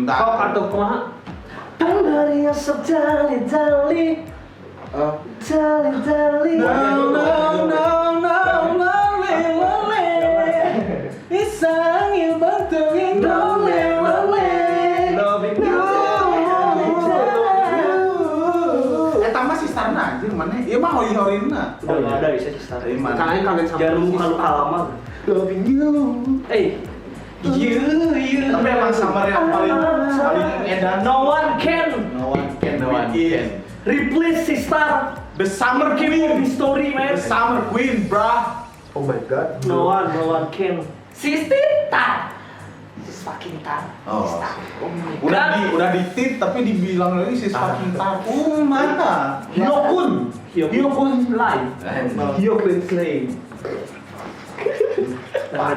Kok atau kumaha? Dari dali dali dali dali. No no no no lonely lonely. Isangil bantuin lonely lonely. Loving you. Eta mah si Starna anjir mana? Ieu mah hori-horina. Udah nggak ada bisa sih Star. Dari mana? Kalian kangen sama Jangan si luka-luka Star. lama. Loving you. You you. Tapi emang summer yang paling paling edan. No one can No one can No one beat can. it. replace si Star. The summer Keep queen. history, man. The summer queen, bruh. Oh my God. No one, no one can. Sister Tar. Sis fucking Tar. Oh. Sis Tar. Oh my Udah God. di udah ditit tapi dibilang lagi si fucking tar. Mana? Hyokun. Hyokun live. Hyokun Slay.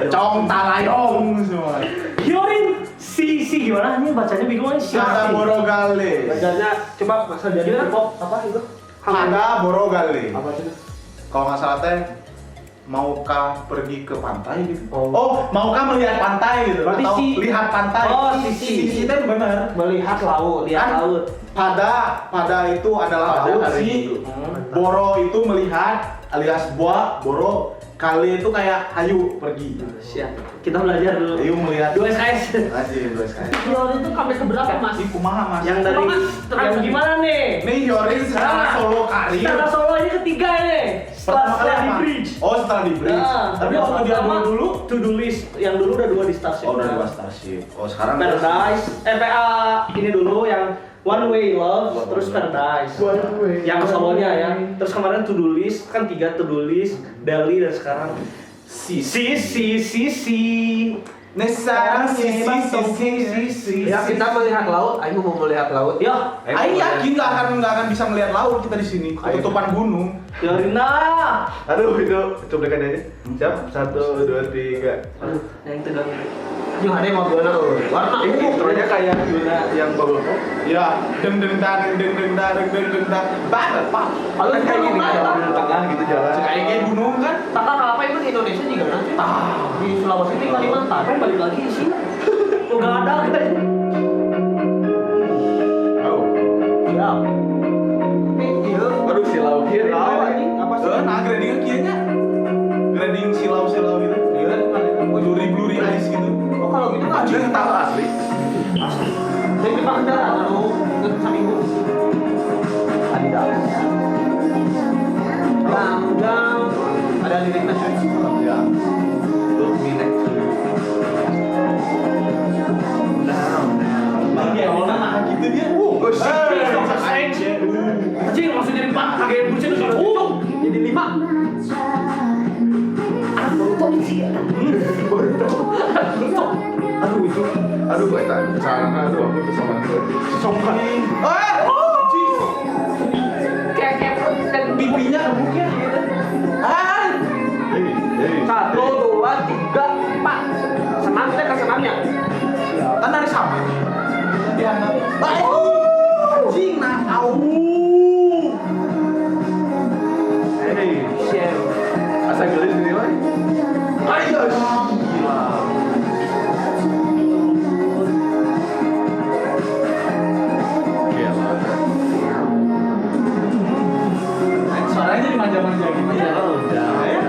Cong talayong semua. Hyorin si si gimana ini bacanya bingung aja si. Ada Borogale. Bacanya coba masa jadi Gimana? pop apa itu? Ada Borogale. Apa sih? Kalau nggak salah teh maukah pergi ke pantai gitu? Oh. Oh, maukah melihat pantai gitu? Berarti Atau si- lihat pantai. Oh, si- si. Si si teh benar. Melihat laut. Lihat Kan laut. Pada pada itu adalah Pada laut hari si Minggu. Boro itu melihat alias buah, boro kali itu kayak hayu pergi. Siap. Kita belajar dulu. Hayu melihat. Dua SKS. Anjir, dua SKS. Hyorin itu comeback keberapa, Mas? Ini kumaha, Mas? Yang dari Mas, yang gimana nih? Nih Hyorin secara Nah, solo karir. Secara solo ini ketiga ini. Setelah, Pertama kali setelah di apa? bridge. Oh, setelah di bridge. Nah, Tapi yang waktu dia pertama, dulu dulu to do list yang dulu udah dua di Starship. Oh, udah dua Starship. Oh, sekarang Paradise, PA ini dulu yang One Way Love, terus Paradise. One Way. Yang solonya ya. Terus kemarin to do list kan tiga to do list, Dali dan sekarang si si si si si. Nih sekarang si si si si si si. Ya kita melihat laut, Aing mau melihat laut. Yo, Aing yakin nggak akan bisa melihat laut kita di sini. Ketutupan gunung. Yorina. Aduh, itu cuplikannya aja. Siap, 1, 2, 3. Aduh, yang itu dong. Yung ada yang mau gimana tuh? Warna Ini ungu. intronya kayak Yuna yang bubble pop. Ya, deng deng da deng deng deng da deng deng deng da. Ba pa. Kalau Kan kayak gini, gunung kayak kan, mobil tengah gitu jalan. Kayaknya gunung kan. Tata kelapa itu di Indonesia juga nanti. Di Sulawesi di Kalimantan. Apa yang balik lagi sih? Oh, nggak ada kayaknya. Oh. Siap. Tapi iya. Aduh, silau kiri. Silau anjing apa sih? Eh, nah gradingnya kieu nya. Grading silau-silau gitu. Iya, Blurry blurry eyes gitu. Oh kalau gitu kan Anjing Tahu asli. Saya di kendaraan anu seminggu. Adidas. Down down. Ada liriknya cuy. Ya. Look me next to you. Now, now. Lagi awalnya nah gitu dia. Anjing, Doctor Strange. Anjing, langsung jadi empat, kaget bucin Jadi lima. Anak Boruto sih. Boruto. Aduh itu, aduh gue tak celana aduh aku tuh sama gue. Sopan. Eh, anjing. Kayak kayak dan Pipinya gemuk ya. Ah, Hey, hey. 1, 2, 3, 4. Senam kita ke senamnya. kan dari sama. Dia anjing nah au. Hey, Share. asa gelis ini lah. Ayo. Gila. Gila. Suaranya jadi manja-manja gitu ya. Udah. Ya.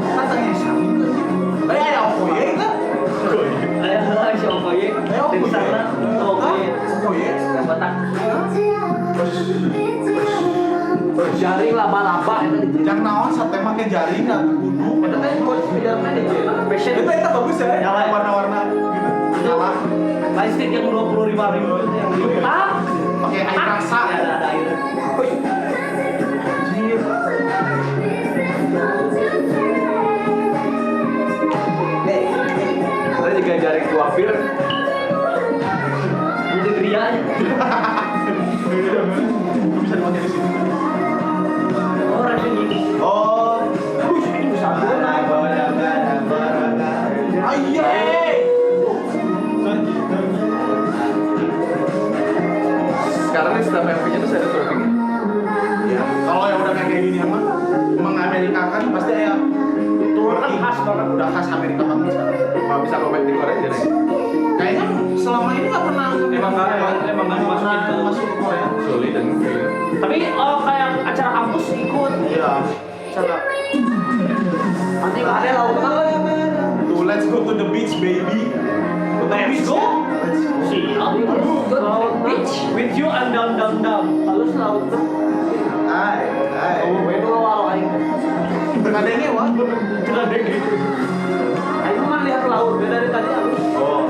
Katanya siapa itu anjing? Eh, ada Okoye itu? Ayo, si Okoye. Eh, Okoye. Dari sana, Okoye. Hah? Okoye? Yang Batak. Jaring laba-laba itu di Yang naon sate make jaring nah kudu. Itu kan coach Spiderman aja. Fashion. Itu bagus ya, Nyala ya? warna-warna gitu. Nyala. Lightstick yang 25.000 itu yang ah, Pakai air rasa. Ya, ada air. Anjir. Kita juga jaring tua pir. Jadi pria aja. Lu bisa dipakai di sini. Oh, rasanya gini. Oh. Ini bisa Aye. Sekarang nih setiap MV-nya tuh saya ada twerking. Ya, kalau yang udah kayak gini mah mengamerikakan pasti ya Itu kan khas banget. udah khas comeback di Korea jadi. Kayaknya selama ini nggak pernah. Emang nggak dimasukin ke masuk ke Korea. Sulit dan gitu. Tapi kayak acara kampus ikut. Iya. Acara. Nanti nggak ada laut. Tuh, let's go to the beach, baby. Let's go. Siap. Beach. With you and down down down. Halus laut tuh. Hai, hai. Oh, itu awal aing. Kadangnya wah. Kadangnya. Aing mah lihat laut beda dari tadi halus. Oh,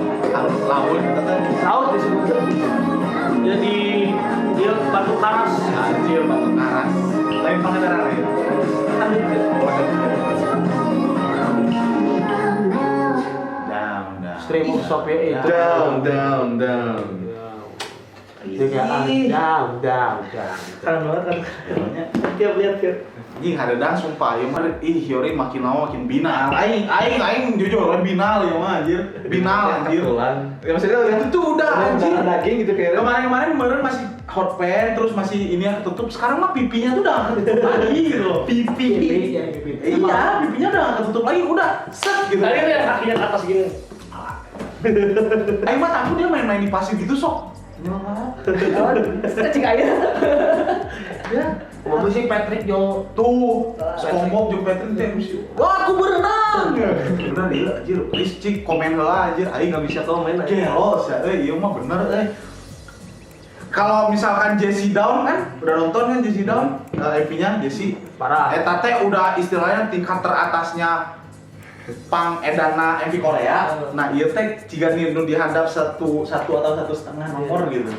laut katanya. Laut disebut. Jadi dia Batu Karas. Anjir, Batu Karas. Lain Pangandaran ya. Down, down. Stream of Sophia itu. Down, down, down. Down, down, down. Keren banget kan. Tiap lihat ya. Anjing hareudang sumpah ieu mah ih Hyorin makin lama makin binal. Aing aing aing jujur binal ya mah anjir. Binal anjir. Ya maksudnya itu tuh udah anjir. Daging gitu kayaknya. Kemarin-kemarin kemarin masih hot pants terus masih ini yang ketutup. Sekarang mah pipinya tuh udah gak ketutup lagi gitu loh. Pipi. Iya, pipinya udah gak ketutup lagi, udah set gitu. Tadi tuh yang kakinya ke atas gini. Aing mah takut dia main-main di pasir gitu sok. Cek aja. Ya. Ngomong sih Patrick Jo tuh, SpongeBob jeung Patrick teh. Wah, aku berenang. Bener ieu anjir, please cik komen heula anjir, aing Enggak bisa komen aja. Gelo sia euy, ieu mah bener euy. Kalau misalkan Jesse Down kan, udah nonton kan Jesse Down? MV-nya Jesse. Parah. Eta teh udah istilahnya tingkat teratasnya pang edana MV Korea. Nah, ieu teh jiga nu dihandap satu atau 1,5 nomor gitu.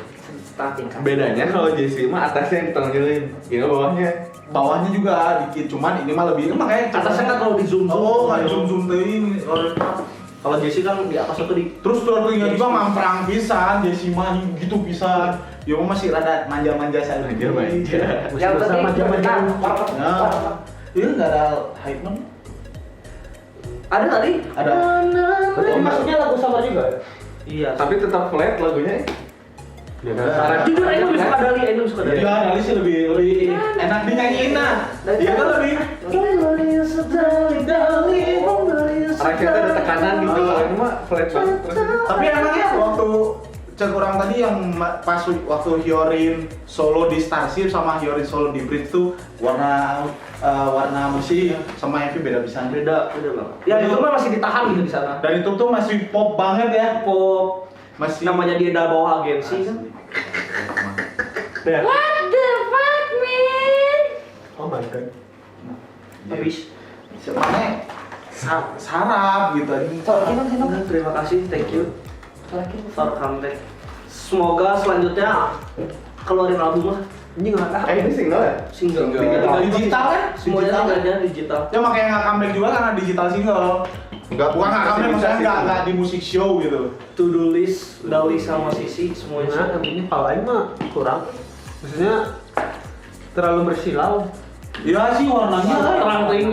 Bedanya kalau Jesse mah atasnya yang ditonjolin, ini bawahnya. Bawahnya juga dikit, cuman ini mah lebih makanya atasnya kan kalau di zoom zoom. Oh, nggak zoom zoom teuing. Kalau Jesse kan di atas itu di terus twerkingnya juga mamprang pisan, Jesse mah gitu pisan. Ya mah masih rada manja-manja saja. Manja-manja. Yang penting manja-manja. Nah, ini nggak ada hype man. Ada tadi? Ada. Berarti maksudnya lagu sama juga ya? Iya. Tapi tetap flat lagunya. Jujur, Aing lebih suka Dali, Aing lebih suka Dali. Iya, Dali sih lebih enak dinyanyiin nah. Iya kan lebih. Rakyatnya ada tekanan gitu, kalau ini mah flat banget. Tapi emangnya waktu cek orang tadi yang pas waktu Hyorin solo di Starship sama Hyorin solo di Bridge tuh warna warna musik sama MV beda pisan. Beda, beda banget. Ya itu mah masih ditahan gitu di sana. Dan itu tuh masih pop banget ya, pop. Masih namanya dia udah bawa agensi kan. What the fuck, man? Oh my god. Habis. Mana sarap gitu aja. Terima kasih, thank you. For comeback. Semoga selanjutnya keluarin album lah. Ini nggak tahu. Ini single ya? Single. Digital kan? Semuanya tinggalnya digital. Ya makanya nggak comeback juga karena digital single. Enggak, bukan nggak comeback, maksudnya nggak di musik show gitu. To do list, Dali sama Sisi semuanya. Nah, ini paling mah kurang. Maksudnya terlalu bersilau. Iya sih warnanya terang teuing.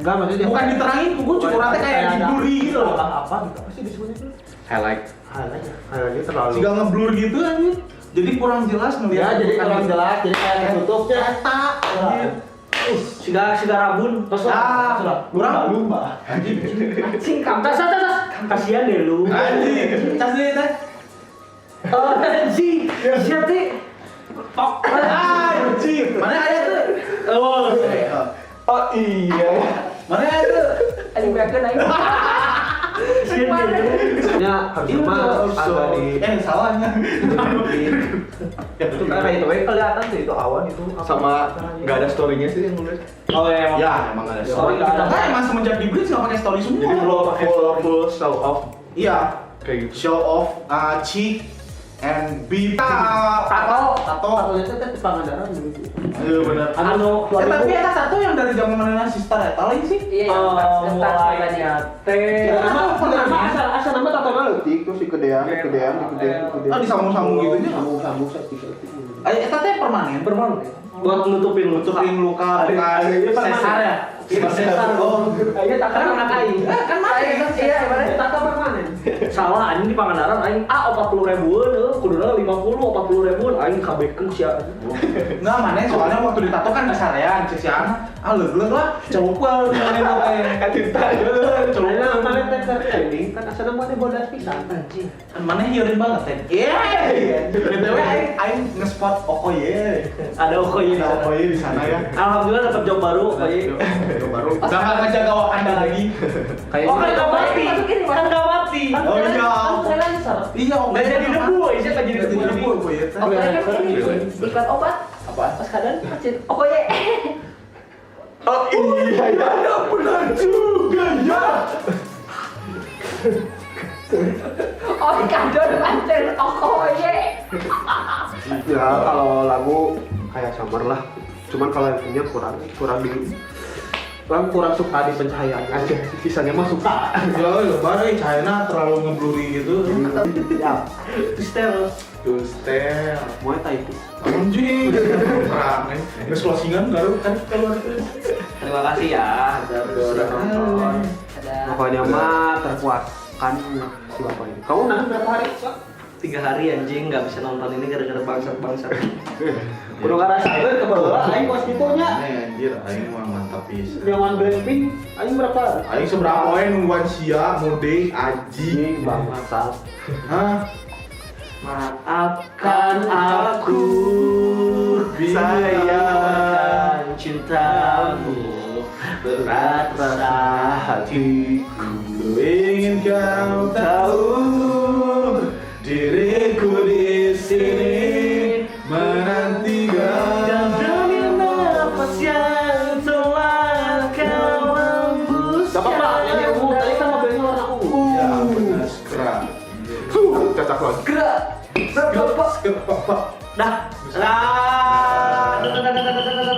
Enggak maksudnya. Bukan diterangin, gue cukup rata kayak di gitu loh. Apa gitu? Apa sih disebutnya itu? Highlight. Highlight. Highlightnya terlalu. Jika ngeblur gitu anjir. Jadi kurang jelas ngelihat. Ya, jadi kurang jelas, jadi kayak ketutupnya. Eta. Siga siga rabun. Terus ah, kurang lumba. Anjing. Anjing kamu. Tas tas. Kasihan deh lu. Anjing. Tas deh teh. Anjing. Siap teh. Tok. Anjing. Mana aya tuh? Oh. Oh iya. Mana aya tuh? Anjing beakeun aing. Ya, harusnya mah agak di salahnya. Ya itu kan kayak itu kelihatan sih itu awan itu sama nggak ada story-nya sih yang nulis. Oh ya, ya emang nggak ada story. Kan emang semenjak di Bridge nggak pakai story semua. Jadi full show off. Iya. Kayak gitu. Show off, cheek and be tato. Tato itu teh di Pangandaran gitu. Iya benar. Anu, tapi ada tato yang dari zaman mana sister eta lagi sih? Iya, mulainya teh. Asal nama tato leutik terus dikedean, dikedean, dikedean, dikedean. Oh, disambung-sambung gitu nya. Sambung-sambung saeutik-saeutik. Eta teh permanen. Permanen. Buat nutupin luka bekas sesar ya. Sesar. Oh, Iya, tato anak aing. Kan mati. Iya, Tato permanen. Salah anjing di Pangandaran aing ah 40 ribuan eueuh kuduna 50 40 ribuan aing kabekeun sia. Enggak, mana soalnya waktu ditato kan kesarean cek si Ana, ah leuleuh lah, cowok mana teh. Katinta. Cowok. Ayeuna mana teh trending kan asana mah teh bodas pisan. Anjing. Kan mana Hyorin banget teh. Iya. BTW aing aing nge-spot Okoye. Ada Okoye di Ada sana. Okoye di sana ya. Alhamdulillah dapat job baru Okoye. Job baru. Udah nggak ngejaga Wakanda lagi. Oh kan nggak mati. Masukin, Kan nggak mati. Oh iya. Kan freelancer. Iya, Okoye. Nggak jadi debu, Aisyah nggak jadi Nggak debu. jadi debu Okoye teh. Okoye kan ini iklan obat. Apaan? Pas kadang masjid Okoye. Oh iya ya, benar juga ya. Oh, kadon pancen Okoye. Ya kalau lagu kayak Summer lah. Cuman kalau MV-nya kurang kurang di kurang kurang suka di pencahayaan aja. Sisanya mah suka. Ya, lebar eh China terlalu ngebluri gitu. Ya, Terus Tuh style. Muay Thai itu. Anjing, perang eh. Geus closingan baru kan keluar. Terima kasih ya udah nonton. Ada Pokoknya mah terpuaskan si bapak ini. Kamu nahan berapa hari, Pak? 3 hari anjing nggak bisa nonton ini gara-gara bangsat-bangsat. Kudu ngarasakeun ke bawah aing kos kitu nya. Aneh anjir, aing mah mantap pisan. Nyaman Blackpink, aing berapa? Aing seberapa poe nungguan sia, mudik, aji. Anjing bangsat. Hah? Maafkan aku Sayang. cintamu berat rasa Hatiku ingin kau tahu diriku di sini menanti dan kau. demi nafas yang telah kau hembuskan. Gak apa-apa, ini ungu. Tadi kan mobilnya warna ungu. Ya benar, segera. Cocok banget. Gerak. Segera, segera, pak, pak. Dah. Dah.